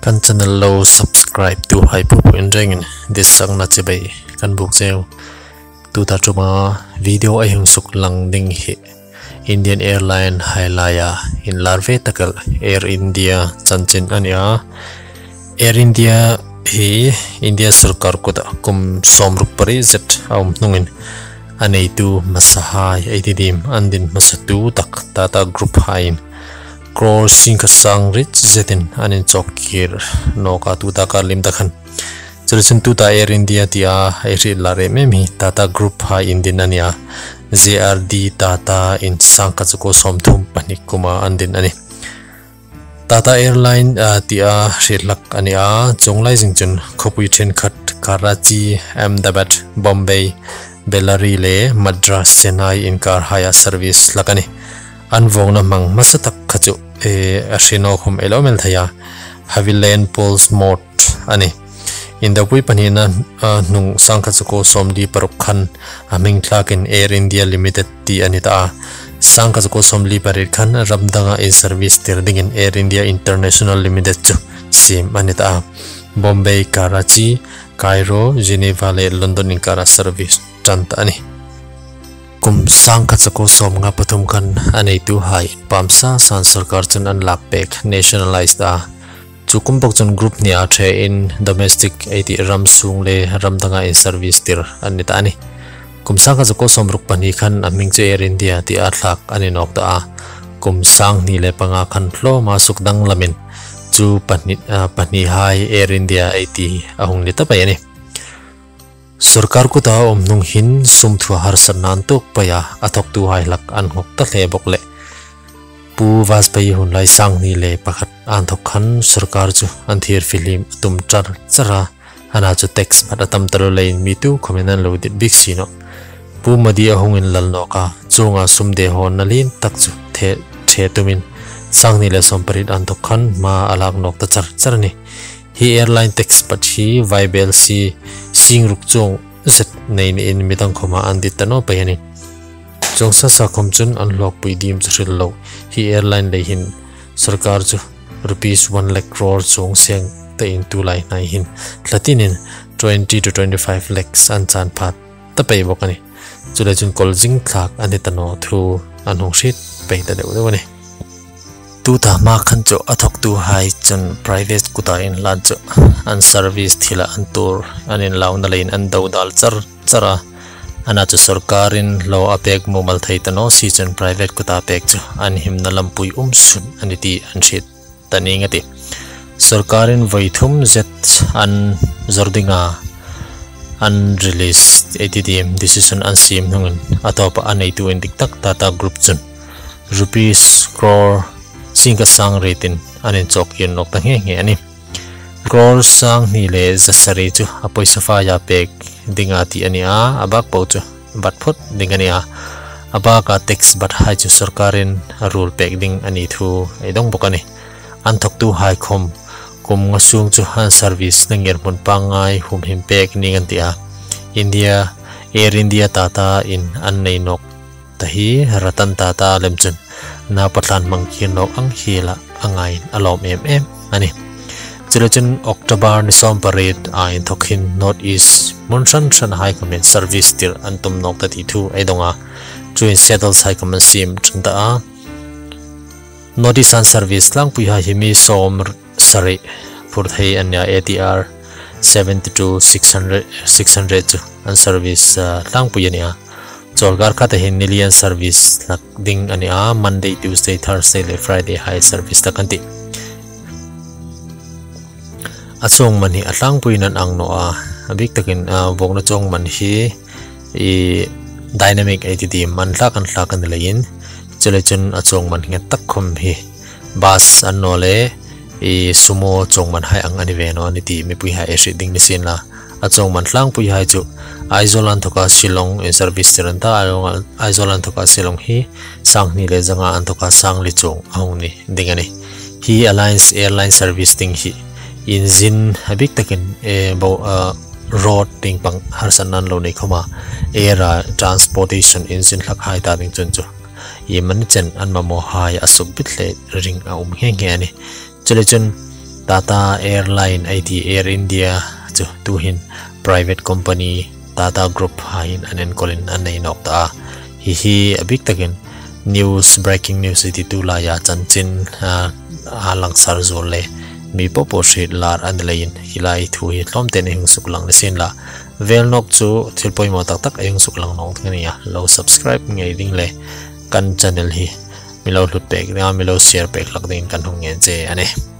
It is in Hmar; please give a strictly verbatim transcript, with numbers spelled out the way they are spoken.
Kan channel lo subscribe-tuhai popo in rengin ditsakna chibai kan buk cheu. Tuta ṭuma video ei hung suklang ding hi Indian Airline hai laia inlar ve tak el Air India chanchin a nih a. Air India hi India sawrkar kuta kum sawmruk pariet zet a um hnungin a neitu hmasahai ei ti ding, an din hmasatu tak Tata Group haiin crore singkhat sang riet zetin an inchawk kir nawk a, tuta kar lim ta khan. Chuleiin tuta Air India tia ei hriet lar em em hi Tata Group hai indin a nih a. J R D Tata-in sangkhat zakuo sawmthum pahni kuma an din a nih. Tata Airline, a, tia hriet hlak a nih a, chuong lai zing chun khawpui ṭhenkhat Karachi, Ahmedabad, Bombay, Bellary le Madras, Chennai inkar haia service hlak a nih. An vawngna hmang hmasa tak kha chu, e, a hre naw khom ei lo mel thei a, Haviland Portsmouth a nih. Indopui pahnina, a, hnung sangkhat zakuo sawmli paruk khan a hming thlakin Air India Limited ti a ni ta a. Sangkhat zakuo sawmli pariet khan ram danga in service tir dingin Air India International Limited chu siem a ni ta a. Bombay, Karachi, Cairo, Geneva le London inkara service ṭan ta a nih. Kum sangkhat zakuo sawmnga pathum khan a neituhai pam sa san sawrkar chun an lak pek, nationalize ta a. Chu kum bawk chun group hnia ṭhein domestic ei ti ram sung le ram danga in service tir an ni ta a nih. Kum sangkhat zakuo sawmruk pahni khan a hming chu Air India tia thlak a ni nawk ta a. Kum sanghni le panga khan tlawma suk danglamin chu pahni, a, pahnihai Air India ei ti a hung ni ta pei a nih. Sawrkar kuta a um hnung hin sum thua harsatna an tuok pei a, a thawktuhai hlak an nghawk ta hle bawk leh. Pu Vajpayee hun lai sanghni le pakhat a inthawk khan sawrkar chu an thir fihlim a tum char char a, ana chu tax phat a tam taluo leiin mi tu khomin an lo dit bik si nawh. Pu Modi a hung inlal nawk a, chuonga sum de hawnna lien tak chu the, the tumin sanghni le sawmpariet a inthawk khan hma a lak nawk ta char char a nih. Hi airline tax phat hi vaibelsie singruk chuong zet nei niin midang khoma an dit ta naw pei a nih. Chuong sa sa khom chun an hlawkpui diem chu hril lo. Hi airline lei hin sawrkar chu rupees one lakh crore chuong seng tein tulai hnai hin hla tinin twenty to twenty-five lakhs an chan pha ta pei bawk a nih. Chuleiin chun kawlzing thlak a ni ta naw thu an hung hriet pei ta deu deu a nih. Tuta hma khan chu a thawktuhai chun private kuta inhlan chu an service thila an tuor an inlauna leiin an dodal char char a. Ana chu sawrkarin hlawh a pek mumal thei ta naw si chun private kuta pek chu an himna lampui um sun a nih ti an hriet ta ning a tih. Sawrkarin voi thum zet an zawr dinga an release ei ti diem decision an siem hnungin a tawpa a neitu indik tak Tata Group chun rupees crore singkhat sang rietin an inchawk kir nawk ta nghe nghe a nih. Crore sanghni le zasari chu a pawisa faia pek dinga ti a ni a, a bak po chu bat phawt ding a ni a. A baka tax bathai chu sawrkarin a ruol pek ding a ni thu ei dawng bawk a nih. An thawktuhai khom kum nga sung chu an service-na ngirhmun pangngai humhim pek ning an ti a. India, Air India Tata-in an nei nawk ta hi Ratan Tata lem chun naupa tlan hmang kir nawk ang hiela a ngaiin a lawm em em a nih. Chuleiin chun October ni sawmpariet a inthawk hin North East hmun hran hranhai khomin service tir an tum nawk ta ti thu ei dawng a. Chuin Seattles-hai khom an siem ṭan ta a. North East-a service tlangpuihai hi mi sawm sari phur thei an nia, A T R seventy-two six hundred, six hundred chu an service, ah, tlangpui a nia. Chawlkar khata hin ni li an service hlak ding a nia, Monday, Tuesday, Thursday le Friday-hai service hlak an tih. A chuong man hi a tlangpuiin an ang naw a, a bik takin, ah, vawngna chuong man hi i dynamic ei ti diem, an hlak an hlak a ni leiin, chuleiin chun a chuong man nghet tak khom hi bus a ni naw le i sumo chuong manhai ang a ni ve naw a nih ti mipuihai ei hriet ding ni sien la. A chuong man tlangpuihai chu Aizawl a inthoka Shillong-in service tir an ta, Aizawl a inthoka Shillong hi sanghni le zanga a inthoka sangli chuong a hung ni ding a nih. Hi Alliance Airline service ding hi engine a bik takin, eh, bo, ah, road tieng pang harsatna an lo nei khoma, air-a transportation engine hlakhai ta ding chun chu iemani chen an mamawhai a suk bit hle ring a um nghe nghe a nih. Chuleiin chun Tata Airline, Air India chu tuhin private company Tata Group hai hin an enkawlin an nei nawk ta a. Hi hi a bik takin news, breaking news ei titu laia chanchin a langsar zuol le mi popo hriet lar a ni leiin hi lai thu hi tlawmtein ei hung suklang ni sien la. Vel nawk chu thil poimaw tak tak ei hung suklang nawk ding a nih a, lo subscribe ngei ding le kan channel hi mi lo hlut pek dinga, mi lo share pek hlak dingin kan hung ngen che a nih.